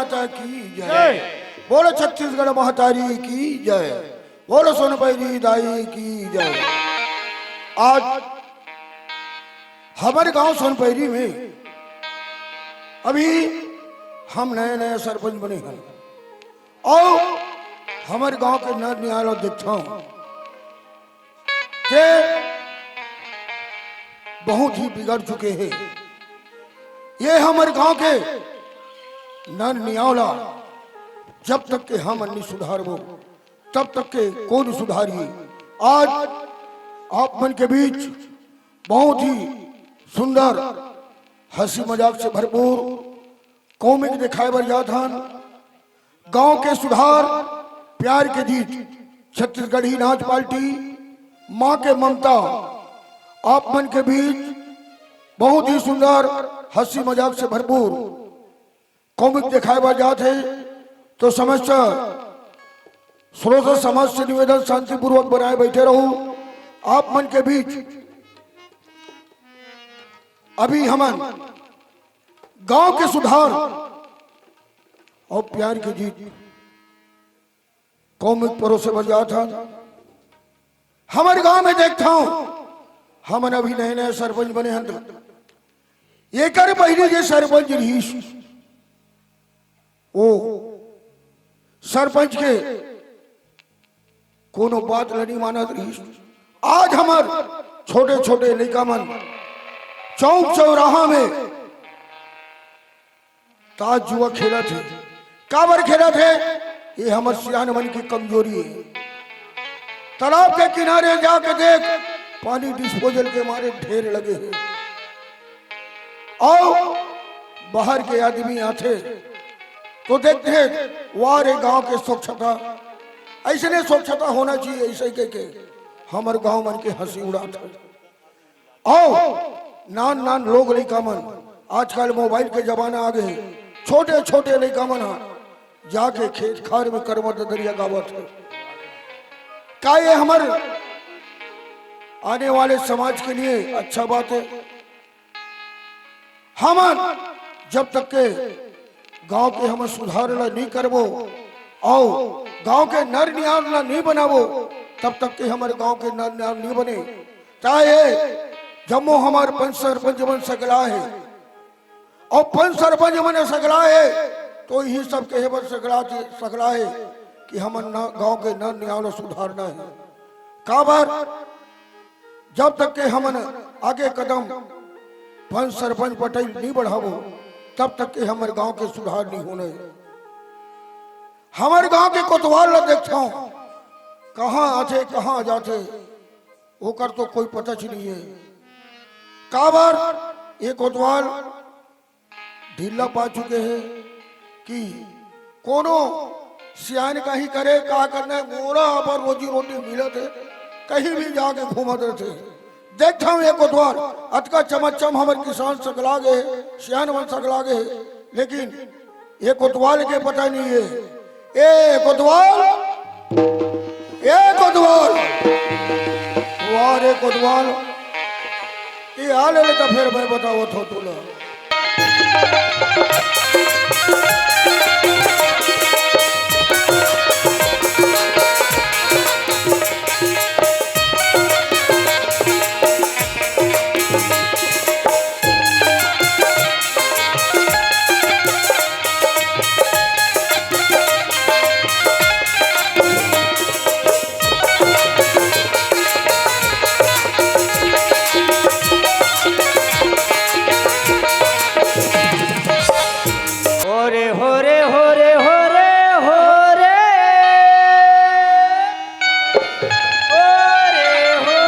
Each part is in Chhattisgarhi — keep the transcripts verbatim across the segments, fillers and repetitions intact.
माता की जय। जय। बोलो छत्तीसगढ़ महतारी की जय। बोलो सोनपैरी दाई की जय। आज हमर गांव सोनपैरी में अभी हम नया नया सरपंच बने हन अउ हमर गांव के नर निहाल देखथंव के बहुत ही बिगड़ चुके हे। ये हमर गांव के नर निहाल ला जब तक के हमन नि सुधारबो, तब तक के कोन सुधारी। आज आप मन के बीच बहुत ही सुंदर हंसी मजाक से भरपूर कॉमिक दिखाए बर जात हन। गांव के सुधार, प्यार के जीत, छत्तीसगढ़ी नाच पार्टी, मां के ममता, आप मन के बीच बहुत ही सुंदर हंसी मजाक से भरपूर कॉमिक दिखाए बर जात हे। तो समस्त श्रोता समाज से निवेदन, शांतिपूर्वक बनाए बैठे रहू। आप मन के बीच अभी हमन गांव के सुधार अउ प्यार के जीत कॉमिक परोसे बर जात हन। हमर गांव में देखथंव, हमन अभी नए नए सरपंच बने हन, त एकर पहिली जे सरपंच रिहिस, ओ सरपंच के कोनो बात ल नइ मानत रिहिस। आज हमर छोटे छोटे लइका मन चौक चौराहा में ताश जुआ खेलत हे। काबर खेलत हे? ये हमर सियान मन की कमजोरी हे। तालाब के किनारे जाके देख, पानी डिस्पोजल के मारे ढेर लगे हे। अउ बाहर के आदमी आथे तो देखथे, "वाह रे, गांव के स्वच्छता, अइसने स्वच्छता होना चाहिए," अइसे कहिके हमर गांव मन के हंसी उड़ाथे। अउ नान नान लोग लइका मन, आजकल मोबाइल के जमाना आ गे हे, छोटे छोटे लइका मन ह जाके खेत खार में करम ददरिया गावत हे। का ये हमर आने वाले समाज के लिए अच्छा बात हे? हमन जब तक के गांव के हमन सुधार ला नइ करबो अउ गांव के नर निहाल ला नइ बनाबो, तब तक के हमर गांव के नर निहाल नइ बने। चाहे जम्मो हमर पंच सरपंच मन सकला हे अउ पंच सरपंच मन सकला हे, तो इही सब कहे बर सकला, सकला हे कि हमन न, गांव के नर निहाल ला सुधारना हे। काबर? जब तक के हमन आगे कदम पंच सरपंच पटई नइ बढ़ाबो, तब तक के हमर गांव के सुधार नइ होने। हमर गांव के कोतवाल ला देखथंव, कहां आथे, कहां जाथे, ओकर तो कोई पता च नइ हे। काबर ये कोतवाल ढीला पा चुके हे कि कोनो सियान का ही करे, का करना हे, मोला अपन रोजी रोटी मिलत हे, कहीं भी जाके घूमत रहिथे। देखथंव ये कोतवाल, अतका चमाचम हमर किसान सकला गे हे, सियान मन सकला गे हे, लेकिन ये कोतवाल के पता नइ हे। ए कोतवाल, ए कोतवाल, वाह रे कोतवाल, ए आ ले, ले, त फेर मैं बतावत हंव तुला। हो रे, हो रे, हो रे, हो रे, हो रे, हो रे, हो।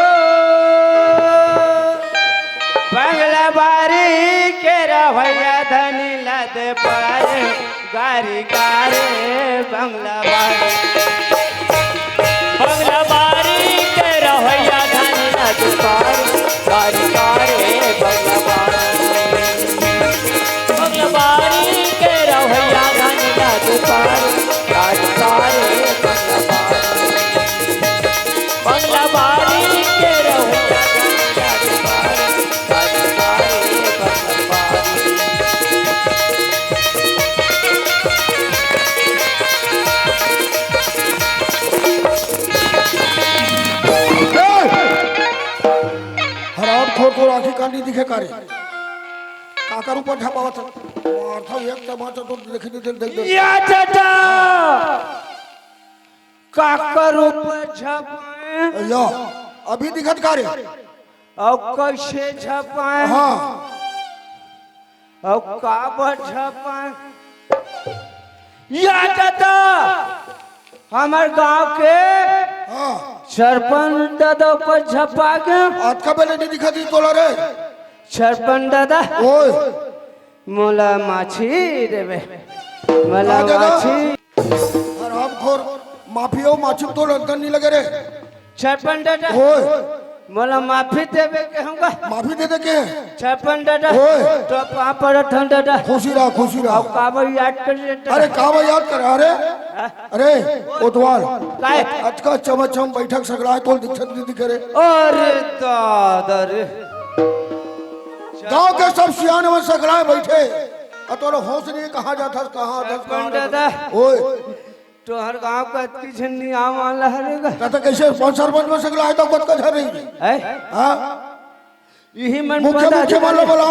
बंगला बारी के रहइया धनी लद पार, गारी गारे बंगला बारी। बंगला बारी के रहइया धनी लद पार, गारी गारे बंगला बारी। बंगला बारी के रहइया धनी लद पार, गारी गारे बंगला बारी। बंगला बारी के रहइया धनी लद पार, गारी गारे बंगला बारी। हराम खोर, तोर आँखी कान नहीं दिखे का रे? काकर ऊपर झपावत हस? मारथव एक तमाचा तो देखे नहीं दे, देख, देख। या दादा! काकर ऊपर झपाए? या, अभी दिखत का रे? अउ कइसे झपाए? हाँ। अउ काबर झपाए? या दादा, हमर गांव के हाँ। सरपंच दादा ऊपर झपा गे। अतका बेले नहीं दिखत ही तोला रे। सरपंच दादा, ओए। मोला माछी देबे, मोला का दादा? माछी। हराम खोर, माफी अउ माछी तो लंदन नहीं लगे रे। सरपंच दादा, ओए। मोला माफी देबे कहूँगा। माफी दे दे के? सरपंच दादा, ओए। तो पाँव परत हन दादा। खुशी रहा, खुशी रहा। अउ काबर याद कर लेता? अरे काबर याद कर, अरे, हाँ? अरे, कोतवाल। काय? अतका चमाचम बैठक सकला हे, तोला दिखत नहीं दिखे रे। अरे दादा रे। गांव के सब सियान मन सकला हे बैठे, अउ तोला होश नहीं, कहाँ जाथस, कहाँ आथस, कहाँ सरपंच जाथस? दादा। ओए। तोहर गांव के अतकी झन नियाव वाला हरे गा। त, त कइसे पंच सरपंच मन सकला हे त कतका झन रही? हैं? हाँ? इही मन मुख्य, पता मुख्य मन ला चले। बोला।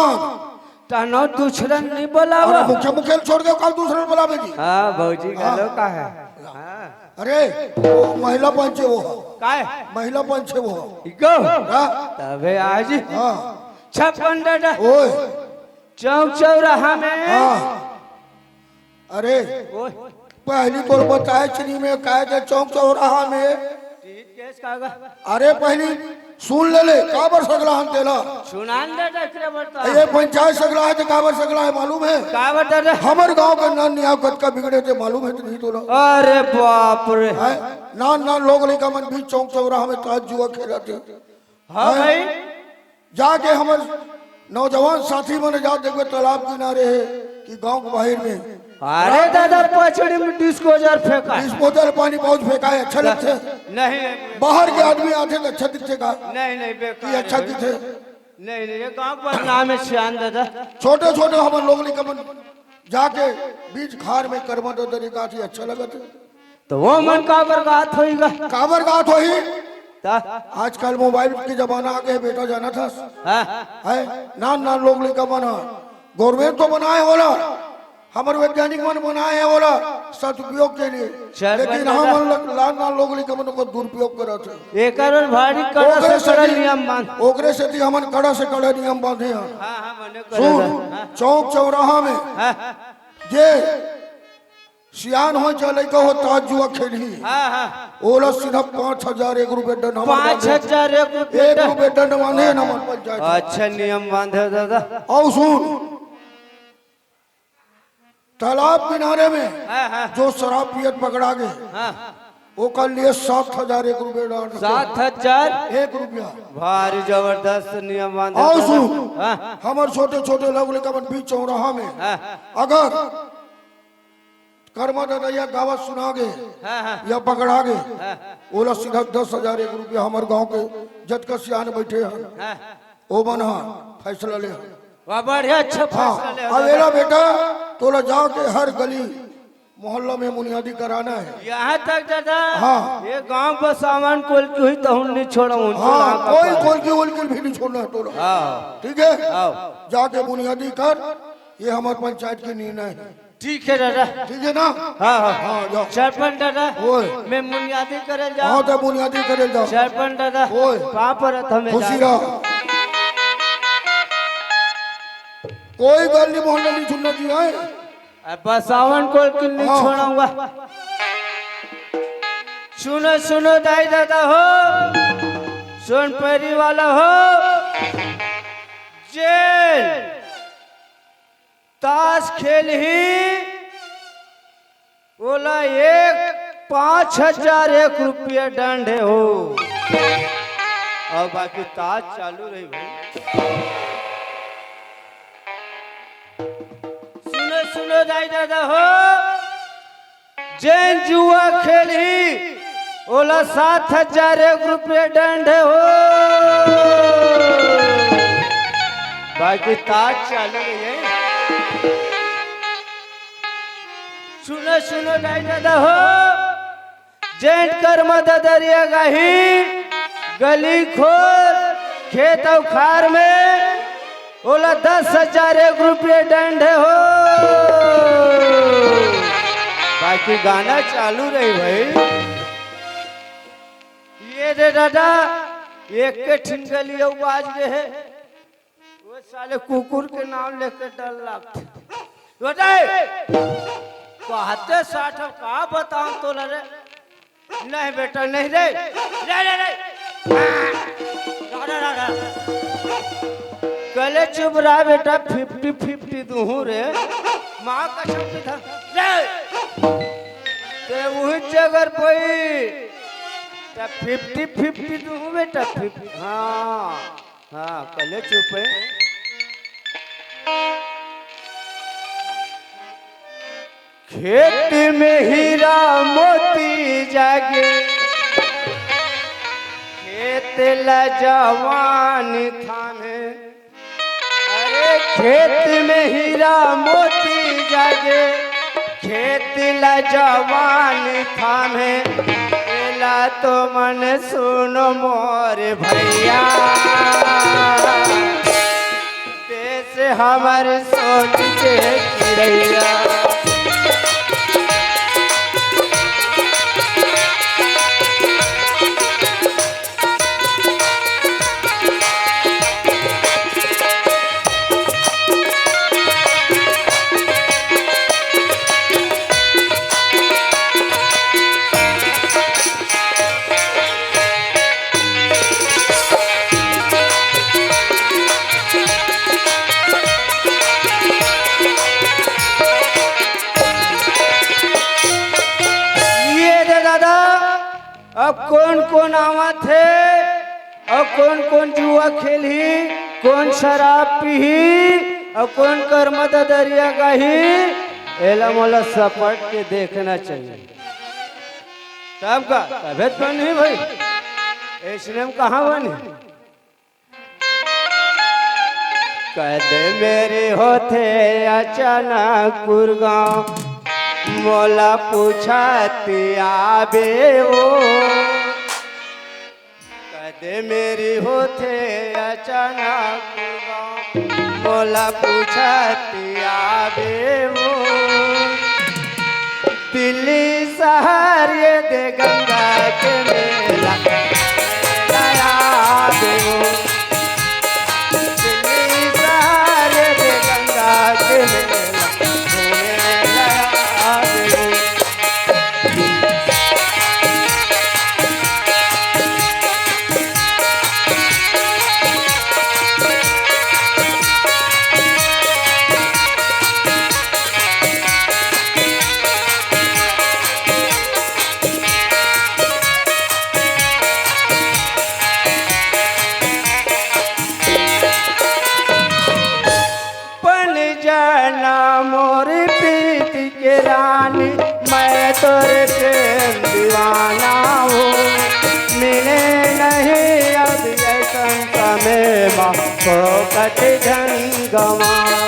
तहनो दूसरन नहीं बोलावा। अरे मुख्य, मुख्य छोड़ के काल दूसरन बोलाबे जी। हाँ, भौजी हाँ। घलो का हे? हाँ। अरे, वो महिला पंच हे वो। काय? महिला पंच हे वो। इको? हाँ। तभे आज हाँ। छप्पन दादा। ओए। चौक चौराहा में। हाँ। अरे, ओए। पहली तोर बताए चनी में काय दे चौक चौराहा में। टीट केस का गा? अरे, पहली सुन ले ले, काबर सगला हन तेला। सुनान दे, एकरे बता। ये पंचायत सगला हे त काबर सगला हे मालूम हे? काबर दादा? हमर गांव के नान नियाव कतका बिगड़े ते मालूम हे त नहीं तोला? अरे बाप रे। हैं? नान नान लोग लइका मन भी चौक चौराहा में ताश जुआ खेलत हे। हाँ हैं? भाई। जाके हमर नौजवान साथी मन जात देखबे तालाब किनारे हे कि गांव के बाहिर में। अरे दादा, पचड़ी में disposal फेंका हे। Disposal पानी pouch फेंका हे, अच्छा लगथे? नहीं, नहीं। बाहर के आदमी आथे त अच्छा दिखथे का? नहीं, नहीं, बेकार कि अच्छा हे। दिखथे? नहीं, नहीं, ये गांव के बदनाम हे सियान दादा। छोटे-छोटे हमर लोग लइका मन जाके बीच खार में करमत दरी गाथे, अच्छा लगथे। त वो मन काबर गात होही गा? काबर गात होही? त? आजकल mobile के जमाना आ गे हे बेटा, जानत हस? हाँ। हैं? नान नान लोग लइका मन ह। Government तो बनाए हे ओला, हमर वैज्ञानिक मन बनाए हे ओला सदुपयोग के लिए। चल लेकिन बन दादा। हमन ल-, नान नान लोग लइका मन ओकर दुरुपयोग करत हे। एकर बर भारी कड़ा ओकरे से कड़ा सेती, नियम बांध। ओकरे सेती हमन कड़ा से कड़ा नियम बांधे हन। हाँ, हाँ, मने सुन, करे गा। हाँ। चौक चौराहा में हाँ। जे सियान हो चाहे लइका हो, ताश जुआ खेलही। हाँ, हाँ। ओला सीधा पाँच हजार एक रुपया दंड हमर पाँच हजार एक रुपया एक दंड। रुपया दंड माने हे ना हमर पंचायत। अच्छा नियम बांधे दादा। अउ सुन, तालाब किनारे में हाँ, हाँ। जो शराब पियत पकड़ा गे, हाँ। ओकर लिए सात हजार एक रुपया दंड। सात हजार? एक रुपया। भारी जबरदस्त नियम बांधे अउ दादा। सुन, हाँ। हमर छोटे-छोटे लोग लइका मन बीच चौराहा में हाँ। अगर करमा ददरिया गावत सुना गे हाँ, हाँ। या पकड़ा गे, हाँ। ओला सीधा दस हजार एक रुपया हमर गांव के जतका सियान बैठे हन, हाँ। ओ मन ह फैसला ले हन। वाह, बढ़िया, अच्छा हाँ, फैसला ले हन। अब एला बेटा, तोला जाके हर गली मोहल्ला में बुनियादी कराना हे। यहाँ तक दादा, हाँ। ये गांव बसावन कोलकी होही तहूँ नहीं छोड़हूँ, हाँ, छोड़ा कोई पकड़। कोलकी वोलकी भी नहीं छोड़ना हे तोला। हाँ। ठीक हे? हाँ। जाके बुनियादी कर, ये हमर पंचायत के निर्णय हे। ठीक हे दादा। ठीक हे ना? हाँ, हाँ। हाँ, जाओ। सरपंच दादा, ओए। मैं बुनियादी करे जाओ। हाँ, त बुनियादी करे जाओ। सरपंच दादा, ओए। पाँव परत हँव मैं खुशी दादा। रहो। कोई गली मोहल्ला नहीं छोड़ना जी, हैं? अब बसावन कोलकी नहीं हाँ। छोड़ूंगा। सुनो, सुनो दाई दादा हो, सोनपरी वाला हो, जेन ताश खेलही, ओला एक, पाँच हजार एक रुपया दंड हे हो। अउ बाकी ताश चालू रही भाई। सुनो, सुनो दाई दादा हो, जेन जुआ खेलही, ओला सात हजार एक रुपया दंड हे हो। बाकी ताश चालू रही हे। सुनो, सुनो दाई दादा हो, जेन करमा ददरिया गाही, गली खोर, खेत अउ खार में ओला दस हजार एक रुपये दंड हे हो। बाकी गाना चालू रही भाई। ये दे दादा, एक के ठिन गली अउ बाज गे हे। वो साले कुकुर के नाम लेके डर लगथे। बताए, कहते साठ, अब का बताऊं तोला रे? नहीं बेटा, नहीं रे। रे, रे, रे। रा, रा, रा, रा। कहले, "चुप रहा बेटा, फिफ्टी फिफ्टी दूहूं रे।" माँ कसम की था। रे। ते उही जगह पे, त फिफ्टी फिफ्टी दूहूं बेटा, फिफ्टी। हाँ। हाँ, कहले चुप हे। खेत में हीरा मोती जागे, खेत ला जवान थामे। अरे खेत में हीरा मोती जागे, खेत ला जवान थामे, एला तो मन सुनो मोर भैया। देश हमर सोच के चिड़ैया। ये दे दादा, अब कोन कोन आवत हे, अउ कोन कोन जुआ खेलही, कोन शराब पीही, अउ कोन कर्मा ददरिया गाही, एला मोला सपट के देखना चाहिए। तब का तबीयत बनही भाई, अइसने म कहाँ बनही? कद मेरी होथे अचानक गुरगांव, मोला पूछत आबे वो। कद मेरी होथे अचानक गुरगांव, मोला पूछत आबे वो। दिल्ली शहर ये दे गंगा के मेला, मेला आबे वो। दिल्ली शहर ये दे गंगा के मेला, मेला आबे वो। बन जाना मोर प्रीत के रानी, मैं तोरे प्रेम दीवाना हूँ। मिले नहीं अब ये संसा में माँ, फोकट झन गवाओ।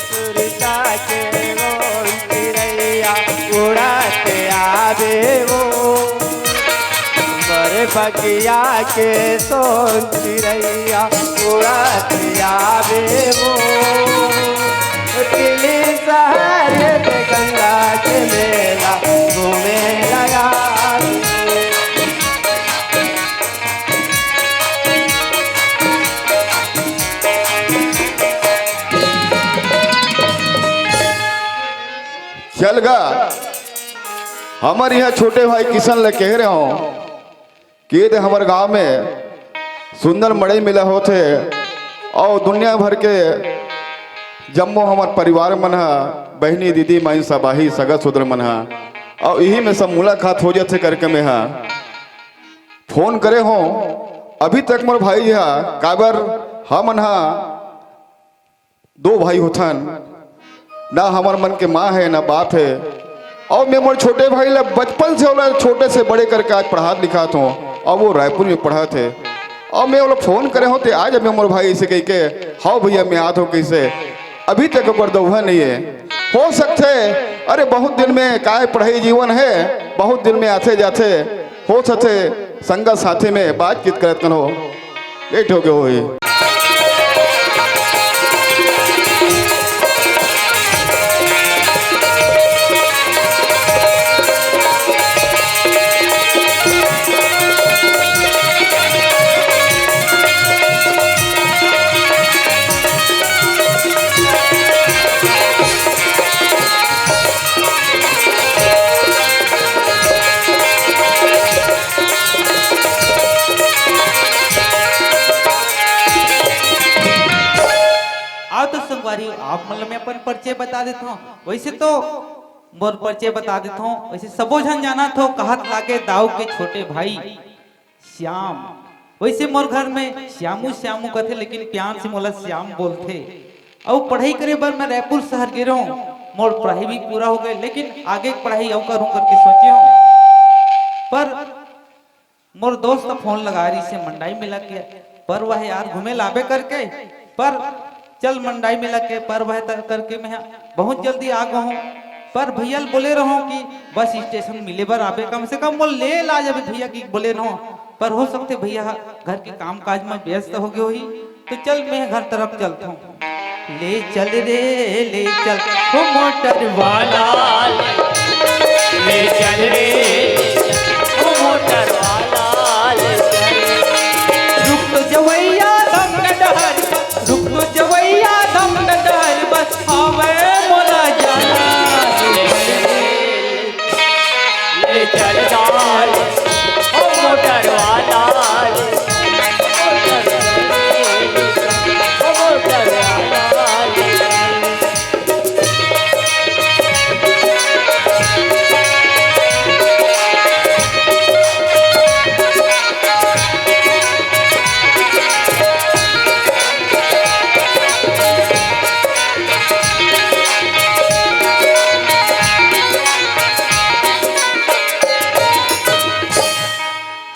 सुरता के वो चिड़ैया उड़त आवे वो, मोर बगिया के सोन चिड़ैया उड़त आवे वो। दिल्ली शहर में गंगा के मेला घूमे लगा। चल गा, हमर इहाँ छोटे भाई किशन ल कहे रहे हों कि ये दे हमर गांव में सुंदर मड़ई मेला होथे अउ दुनिया भर के जम्मो हमर परिवार मन ह, बहिनी, दीदी, माई, सबाही, सगा सोदर मन ह, अउ इही में सब मुलाकात हो जाथे करके मैं ह फोन करे हों। अभी तक मोर भाई ह, काबर हमन ह दो भाई होथन, ना हमर मन के माँ हे, ना बाप हे। अउ मैं मोर छोटे भाई ला बचपन से ओला छोटे से बड़े करके आज पढ़ात लिखात हों। अब वो रायपुर में पढ़त हे। अब मैं ओला फोन करे हों, ते आ जाबे मोर भाई, अइसे कहिके, "हव भइया, मैं आत हों," कहिसे। अभी तक ओकर दउहा नइ हे। हो सकथे, अरे, बहुत दिन में, काय पढ़ई जीवन हे, बहुत दिन में आथे जाथे, हो सकथे संगत साथी में बातचीत करत कनो लेट हो गे होही। आओ तो संगवारी, आप मन ल मैं अपन परिचय बता देत हौं। वइसे तो मोर परिचय बता देत हौं, वइसे सबो झन जानत हो, कहत लागे दाऊ के छोटे भाई श्याम। वइसे मोर घर में श्यामू श्यामू कथे, लेकिन प्यार से मोला श्याम बोलथे। अउ पढ़ई करे बर मैं रायपुर शहर गे रहूं, मोर पढ़ई भी पूरा हो गे, लेकिन आगे के पढ़ई अउ करूं करके सोचे हौं। पर मोर दोस्त ह फोन लगा रहिसे मंडाई मेला के, पर वह यार घूमे लाबे करके, पर चल मंडाई मेला के, पर वह तर करके मैं बहुत जल्दी आ गहूं। पर भइया ल बोले रहूं कि बस स्टेशन मिले बर आबे, कम से कम मोला ले ला जाबे भइया, कि बोले रहूं। पर हो सकथे भइया ह घर के काम काज में व्यस्त हो गे होही, तो चल मैं घर तरफ चलत हौं। ले चल रे, ले चल, ओ मोटर वाला, ले चल रे, ओ मोटर वाला, ले चल। रुक तो जवैया दम डहर, रुक तो जवैया दम डहर, बस आवे मोला जाना। ले चल डाल, ओ मोटर वाला, ओ मोटर वाला।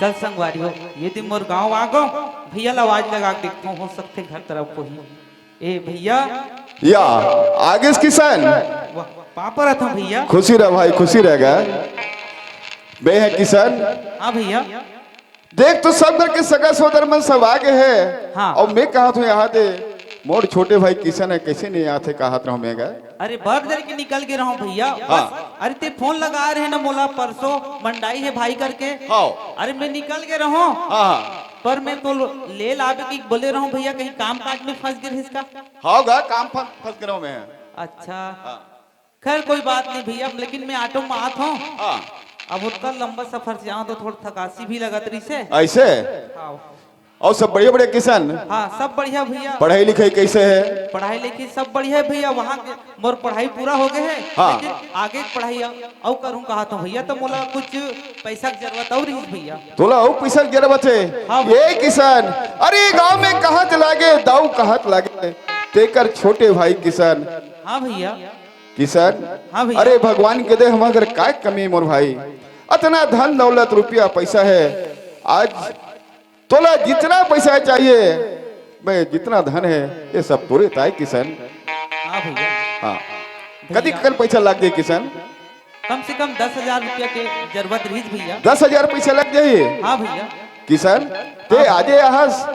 चल संगवारी हो, ये दिन मोर गांव आ गो, भइया ला आवाज लगा के देखत हौं, हो सकथे घर तरफ होही। ए भइया। या, आगेस किसन। वाह, पाँव परत हौं भइया। खुशी रह भाई, खुशी रह गा। बे है किसन। हाँ भइया। देख तो सब घर के सगा सोदर मन सब आगे हे। हाँ। अउ मैं कहत हौं यहाँ दे, मोर छोटे भाई किसन हे, कइसे नइ आथे कहत रहूं मैं गा। अरे बड़ देर के निकल गे रहूं भइया। हाँ। बस, अरे ते फोन लगा रहे ना मोला परसों, मंडाई हे भाई करके। हाँ। अरे मैं निकल गे रहूं। हाँ, हाँ। पर मैं तो ले लाबे कि बोले रहूं भइया, कहीं काम काज में फंस गे रहिस का? हाँ गा, काम फंस, फंस गे रहूं मैं। अच्छा। हाँ। खैर कोई बात नहीं भइया, लेकिन मैं ऑटो में आत हौं। हाँ। अब ओतका लंबा सफर से जावत हौं तो थोड़ा थकासी भी लगत रहिसे। अइसे? हाँ। अउ सब बढ़िया बढ़िया किसन? हाँ, सब बढ़िया भइया। पढ़ई लिखई कइसे हे? पढ़ई लिखई सब बढ़िया हे भइया, वहाँ के मोर पढ़ई पूरा हो गे हे, हाँ। लेकिन आगे के पढ़ई अउ, अउ करूँ कहत हौं भइया, तो मोला कुछ पइसा के जरूरत अउ रहिस भइया। तोला अउ पइसा के जरूरत हे? हाँ भइया। ए किसन, अरे गाँव में कहत लागे, दाऊ कहत लागे, तेकर छोटे भाई किसन। हाँ भइया। किसन, हाँ भइया। अरे भगवान के दे हमर घर काय कमी मोर भाई, अतना धन दौलत रुपया पइसा हे, आज तोला जितना पइसा चाहिए, मैं जितना धन हे, ये सब तोरे ताय किसन। हाँ भइया। हाँ। भइया। कतिक कन पइसा लग जाही किसन? कम से कम दस हजार रुपया के जरूरत रहिस भइया। दस हजार पइसा लग जाही? हाँ भइया। किसन, ते हाँ। आजे आहस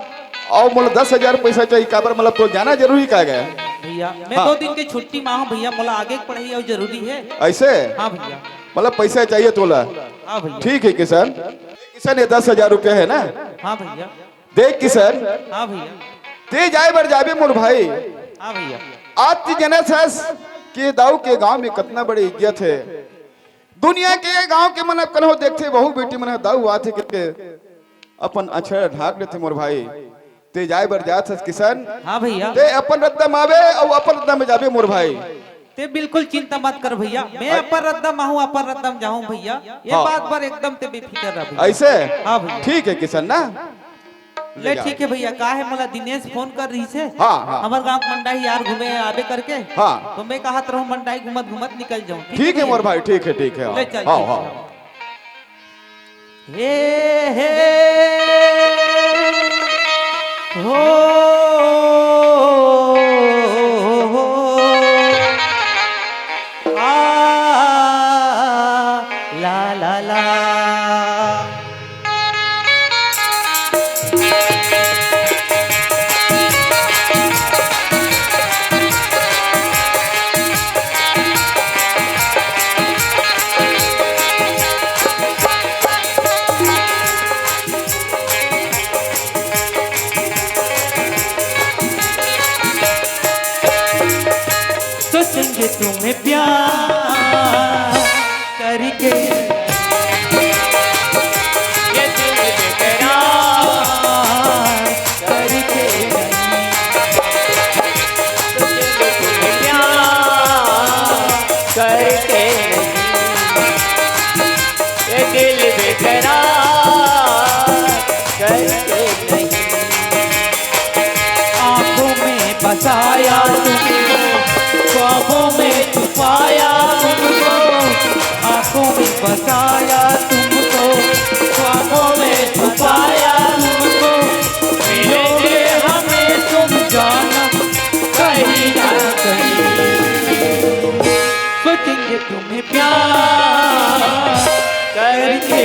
अउ मोला दस हजार पइसा चाहिए, काबर मतलब तोर जाना जरूरी का गा? भइया, मैं हाँ। दो दिन के छुट्टी मा हूँ भइया, मोला आगे के पढ़ई अउ जरूरी हे। अइसे? हाँ भइया। मतलब पइसा चाहिए तोला? हाँ भइया। ठीक हे किसन। किसन, ये दस हजार रुपया हे ना? हाँ भइया। देख किसन, हाँ भइया। ते जाए बर जाबे मोर भाई। हाँ भइया। आज ते जनत हस के दाऊ के गाँव में कतना बड़े इज्जत हे। दुनिया के गाँव के मन अब कनहो देखथे, बहू बेटी मन ह दाऊ आथे के अपन अछर ढांक लेथे मोर भाई। ते जाए बर जात हस किसन। हाँ भइया। ते अपन रद्दा म आबे अउ अपन रद्दा म जाबे मोर भाई। ते बिल्कुल चिंता मत कर भइया, मैं अ- अपन रद्दा म आहूँ, अपन रद्दा म जाहूँ भइया। ये हाँ। बात बर एकदम ते बेफिकर रह भइया। अइसे? हाँ भइया। ठीक हे किसन ना। ले ले जा। ठीक हे भइया, का हे मोला दिनेश फोन कर रहिसे। हाँ, हाँ। हमर गाँव के मंडाही यार घूमे आबे करके। हाँ। तो मैं कहत रहूँ मंडाही घूमत घूमत निकल जाहूँ। ठीक ठीक हे हे भइया? मोर भाई, ठीक हे, ठीक हे, हाँ। ले चल, हाँ, ठीक हाँ। हे। हे, हे, हो, हो, आ, ला, ला, ला। सोचेंगे तुम्हें प्यार करके, ये दिल बेकरार करके नहीं। सोचेंगे तुम्हें प्यार करके नहीं, ये दिल बेकरार करके नहीं। आंखों में बसाया तुमको, ख्वाबों में छुपाया तुमको। आंखों में बसाया तुमको, ख्वाबों में छुपाया तुमको। मिलोगे हमें तुम जाना कहीं ना कहीं। सोचेंगे तुम्हें प्यार करके,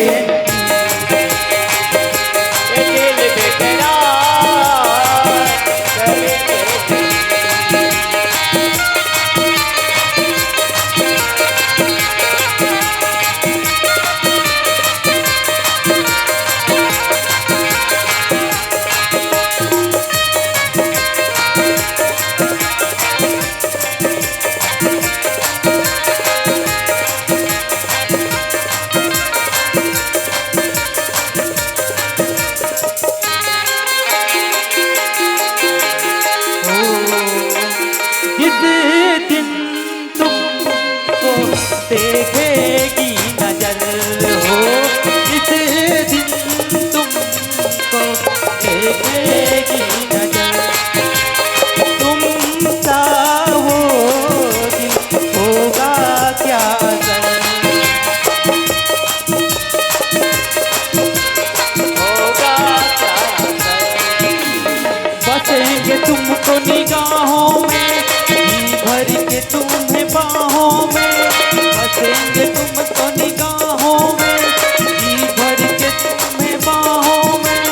ये दिल बेकरार करके। जिस दिन तुमको देखेगी नजर हो, जिस दिन तुमको देखेगी नजर, तुम सा वो दिल होगा क्या असल। होगा क्या असल। बसेंगे तुमको निगाहों में, जी भर के तुम्हें बाहों में। बसेंगे तुमको निगाहों में, जी भर के तुम्हें बाहों में।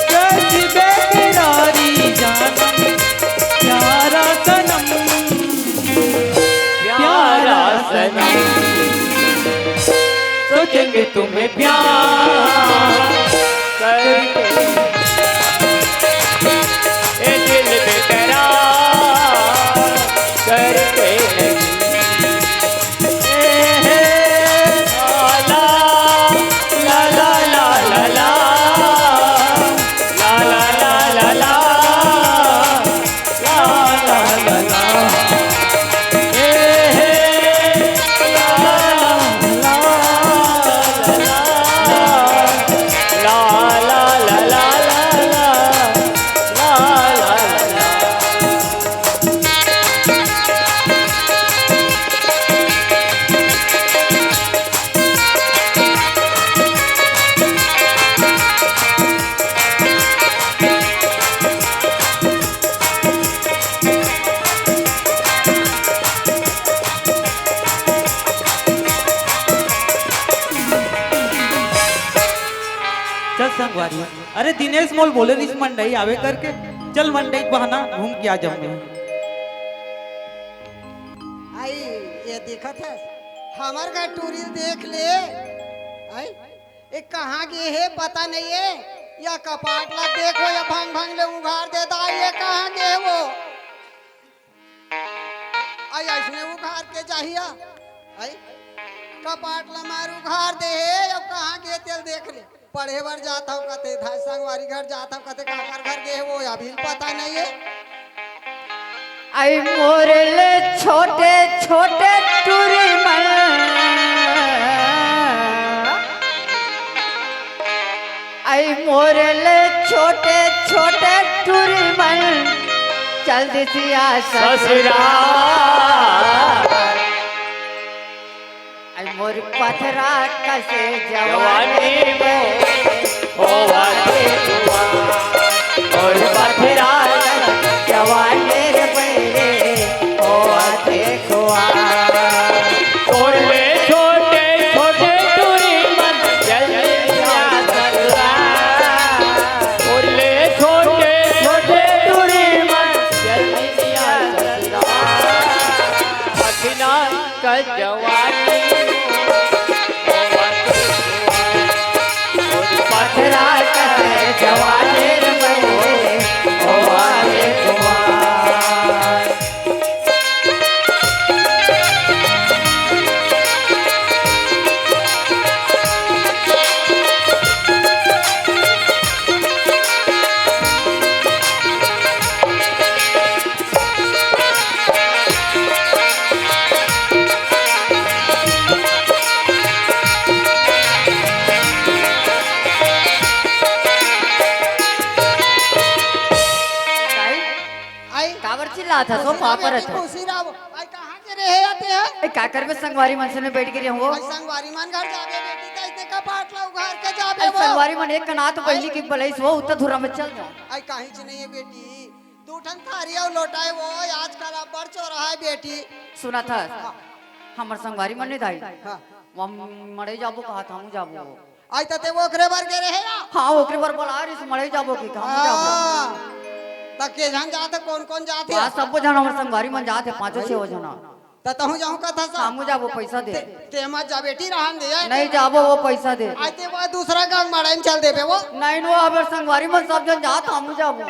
कैसी बेकरारी जानम, प्यारा सनम, प्यारा सनम। सोचेंगे तुम्हें प्यार करके, ए दिल बेकरार करके नहीं। ए हे, ला, ला, ला, ला। चल संगवारी, अरे दिनेश मोला बोले रिहिस मंडई आवे करके, चल मंडई के बहाना घूम के आ जाहूं मैं। आई, ये दिखत हे, हमर घर टूरी देख ले। आई, ए कहाँ गे हे पता नइ हे, या कपाट ला देखो, या भंग भंग ले उघार देता, ये कहाँ गे हे वो? आई, अइसने उघार के जाही या? आई, कपाट ला मार उघार दे हे, अब कहाँ गे तेला देख ले। पढ़े बर जात हव कथे, धाय संगवारी घर जात हव कथे, काकर घर गे हे वो, अभी पता नइ हे। आई मोर ले छोटे छोटे टूरी मन, आई मोर ले छोटे छोटे टूरी मन, चल दिस या ससुराल। ससुराल। मोर पथरा कसे जवानी में होवत हे कुआर। मोर पथरा कसे जवानी में होवत हे कुआर। तोर ले छोटे छोटे टूरी मन जल्दी आ ससुरा। तोर ले छोटे छोटे टूरी मन जल्दी आ ससुरा। पथरा कसे जवानी पथरा कसे जवानी रे बहिनी, ओ वाले कुमार। दाई, आई। काबर चिल्लात हस, ओ खुशी पापा रहो रथ? बेटी, खुशी रहो। आई, कहाँ के रहे आते हैं? ए, का करबे, संगवारी मन संग में बैठ के रहो। आई, संगवारी मन घर जाबे बेटी, तई ते का पाटला उघार के जाबे अरे वो। संगवारी मन एक कनात पहिली की बलइस वो, उत्ता धुरा में चल जाओ। आई, कहीं च नहीं है बेटी, दू ठन थारी अउ लोटा हे वो, आजकल अब्बड़ चोरा हे बेटी। सुनत हस? हाँ। हमर संगवारी मन नहीं दाई। हाँ। हम मड़ई जाबो कहत, हमू जाबो। आई त ते ओकरे बर गे रहे या? हाँ, ओकरे बर बला रिस, मड़ई जाबो कि, हमू जाबो। हाँ। त के झन जात हे, कोन कोन जात हे? हाँ, सब्बो झन हमर संगवारी मन जात हे, पाँचों छेवो झन। त तहूँ जाहूँ कथा सा। हमू जाबो, पैसा दे। ते, ते मत जा बेटी, रहन दे, आय नहीं ते जाबो, वो पैसा दे। आय ते वो दूसरा गाँव मड़ई में चल देबे वो। नहीं, वो हमर संगवारी मन सब झन जात, हमू जाबो।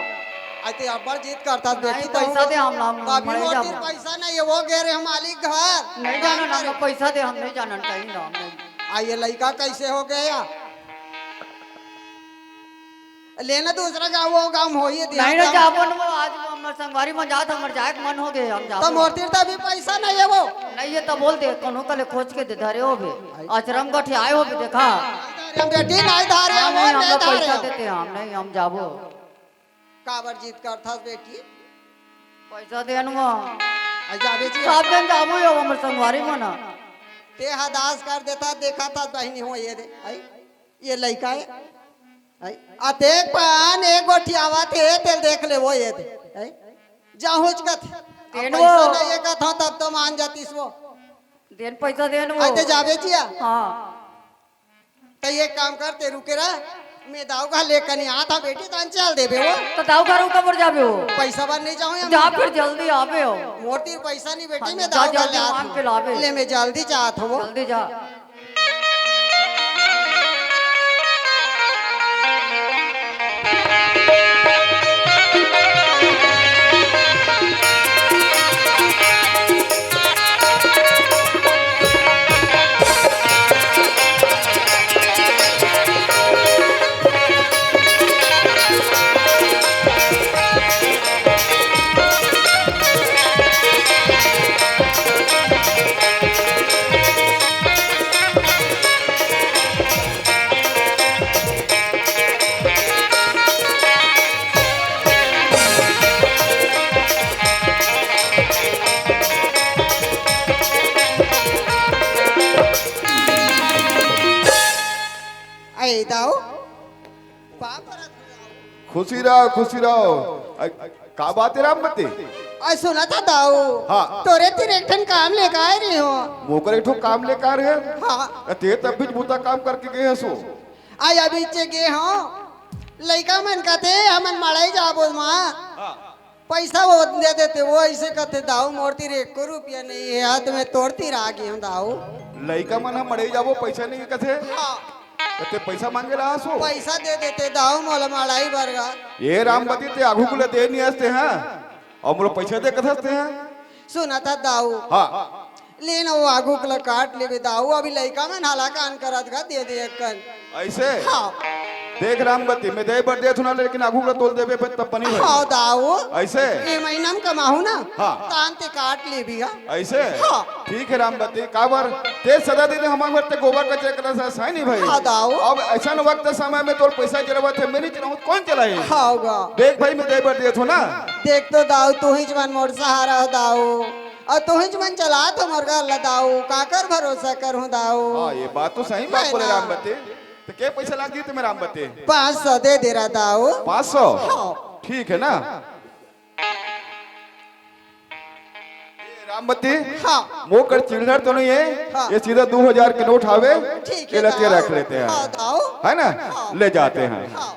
आय ते अब्बड़ जिद करथस बेटी, नहीं, तहूँ पैसा दे, हम, हम तो अभी मड़ई मोर तीर जाबो। पैसा नहीं है, वो गे रहे मालिक घर। नहीं जानन, हम पैसा दे, हम नहीं जानन, कहीं ना, हम नहीं। आ ये लइका कैसे हो गया? लेना दूसरा गाँव, वो गाँव में होई है, नहीं ना देहात जाबो न, वो आज हमर संगवारी मन जात, हमर जाए के मन हो गए, हम जाबो। तो मोर तीर तो अभी पैसा नहीं है वो। नहीं है तो बोल दे, कोनो कले खोज के दे धरे होबे। अचरम गठियाए होबे, देखा। हम बेटी नहीं धारे हाँ, हम, नहीं, हम नहीं लोग धारे पैसा हम। देते हैं, हम नहीं, हम जाबो। काबर जिद करथस बेटी? पैसा दे न वो। आ जाबे जी। सब झन जाबो यो, हमर संगवारी मन। ते हदास कर देता, देखा था बहिनी हो ये दे। आई? ये लइका हे। आई? आ देख पान, एक गोठी आवत हे, तेल देख ले वो ये दे। आई? जाहूँच कथे। अब तेन पैसा वो। नहीं है कथा, तब तो मान जातीस वो। देन पैसा देन वो। आते जाबे जिया। हाँ। त एक काम कर, ते रुके रह, मैं दाऊ घर लेकर नहीं आता बेटी, तान चल देबे वो। तो दाऊ घर काबर जाबे हो? पैसा बर नहीं जाऊँ या जा मैं? फिर जल्दी आबे हो। मोर तीर पैसा नहीं बेटी, हाँ, मैं जा दाऊ घर जल्दी ले मांग के लाबे। ले, मैं जल्दी जात हूँ। जल्दी जा। ए दाऊ, पाँव परत हँव। खुशी रहो, खुशी रहो। अ, का बात हे रामबती? अ, सुनत हस दाऊ, हाँ। तोरे तीर एक ठन काम लेके आए रहे हों। मोकर एक ठो काम लेके आए रहे? हाँ। अ, ते तब भी बुता काम करके गे हस ओ। अ, अभी चे गे हों, लइका मन कथे, हमन मड़ई जाबो माँ। हाँ। पैसा वो दे देते, वो ऐसे कथे, "दाऊ, मोर तीर एको रुपया नहीं है, आज मैं तोर तीर आ गई हूँ, दाऊ।" लइका मन ह मड़ई जाबो, पैसा नहीं कथे। हाँ। कथे पैसा मांगे ला आसो। पैसा दे देते, "दाऊ, मोला मड़ई बरगा।" ये रामबती ते आगू कुला दे नहीं हस ते हैं, अउ मोला पैसा दे कथस ते हैं। सुनत हस दाऊ। हाँ। ले न वो आगू के ल काट लेबे दाऊ, अभी लइका मन हलाकान करत गा, दे दे एक कन। ऐसे? हाँ। देख रामबती, मैं दे बर देत हूँ ना, लेकिन आगू के ल तोल देबे पे तब बनी भाई। हाँ दाऊ। ऐसे? ए महीना में कमाहूँ ना, हाँ। तान ते काट लेबे हा। ऐसे? हाँ। ठीक है रामबती, काबर ते सदा दिन हमारे घर ते गोबर कचरा करत हस, है नहीं भाई? हाँ दाऊ। अब ऐसा वक्त समय में तोर पैसा जरूरत है, मैं नहीं चलाऊँ, कौन चलाही? हाँ गा। देख भाई, मैं दे बर देत हूँ ना। देख तो दाऊ, तू ही जवान मोर सहारा हो दाऊ। अउ तुहिच मन चलात हो मोर घर ला दाऊ, काकर भरोसा करहूं दाऊ? हाँ, ये बात तो सही बात है बोले ना? राम बते। तो के पैसा लाग दी तुम्हें राम बते? पाँच सौ दे दे रहा दाऊ। पाँच सौ? हाँ। ठीक है ना? ये राम बते, हाँ। मोकर चिल्लर तो नहीं है, हाँ। ये सीधा दो हजार के नोट हावे, ठीक है ये लटके दाऊ। रख लेते हैं। हाँ दाऊ। है ना? हाँ। ले जाते हैं। हाँ।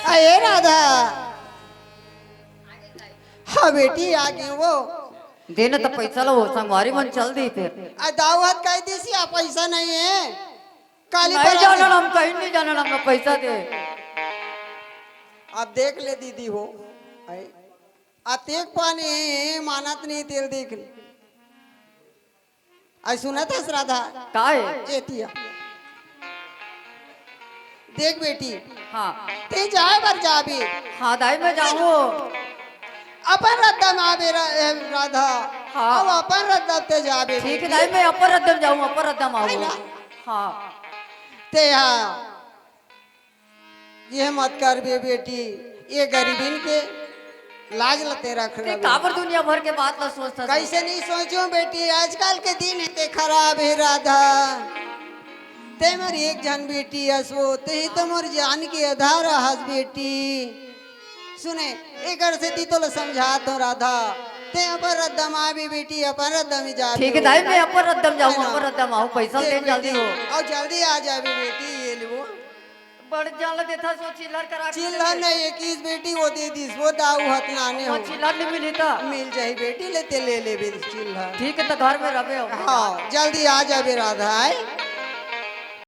अरे राधा, हाँ बेटी, आ गई वो। देना तो पैसा लो, संगवारी मन चल दी फिर। आ दाऊ ह कह दी सी, आ पैसा नहीं है। काली नहीं पर जाना, हम कहीं नहीं जाना, हम पैसा दे। अब देख ले दीदी हो, आई। आ तेक पानी मानत नहीं तेल देख ले। आई सुनत हस राधा? का है? एतिया। देख बेटी, हाँ। ते जाए बर जाबे। हाँ दाई, मैं जाऊँ। अपन रद्दा म आबे रा-, ए, राधा। हाँ। अब अपन रद्दा ते जाबे ठीक है बेटी। दाई, मैं अपन रद्दा म जाऊँ, अपन रद्दा म है आऊँ। ना? हाँ। ते हाँ। ये मत करबे बेटी, ये गरीबिन के लाज ल ते रख ते रहे। काबर दुनिया भर के बात ल सोचथस? कैसे नहीं सोचूं बेटी, आजकल के दिन हे ते खराब हे राधा। ते मोर एक झन बेटी हस वो, ते ही तो मोर जान के आधार हस बेटी। सुने, एकर सेती तोला समझात हो राधा, ते अपन रद्दा म आबे बेटी, अपन रद्दा म जाबे ठीक हे हो। दाई, मैं अपन रद्दा म जाऊँ, है ना? अपन रद्दा म आऊँ, पैसा देख ले जल्दी बेटी, हो। अउ जल्दी आ जाबे बेटी, ये ले वो। बड़ जान ल देथा सो चिल्लर करा के चिल्लर दे। नहीं, एकीस बेटी वो दे दिस, वो दाऊ हत नाने वो हो। चिल्लर नहीं मिली त? मिल जाही बेटी, ले ते ले लेबे चिल्लर। ठीक है, तो घर में रहबे हो। हाँ, जल्दी आ जाबे राधा, आय।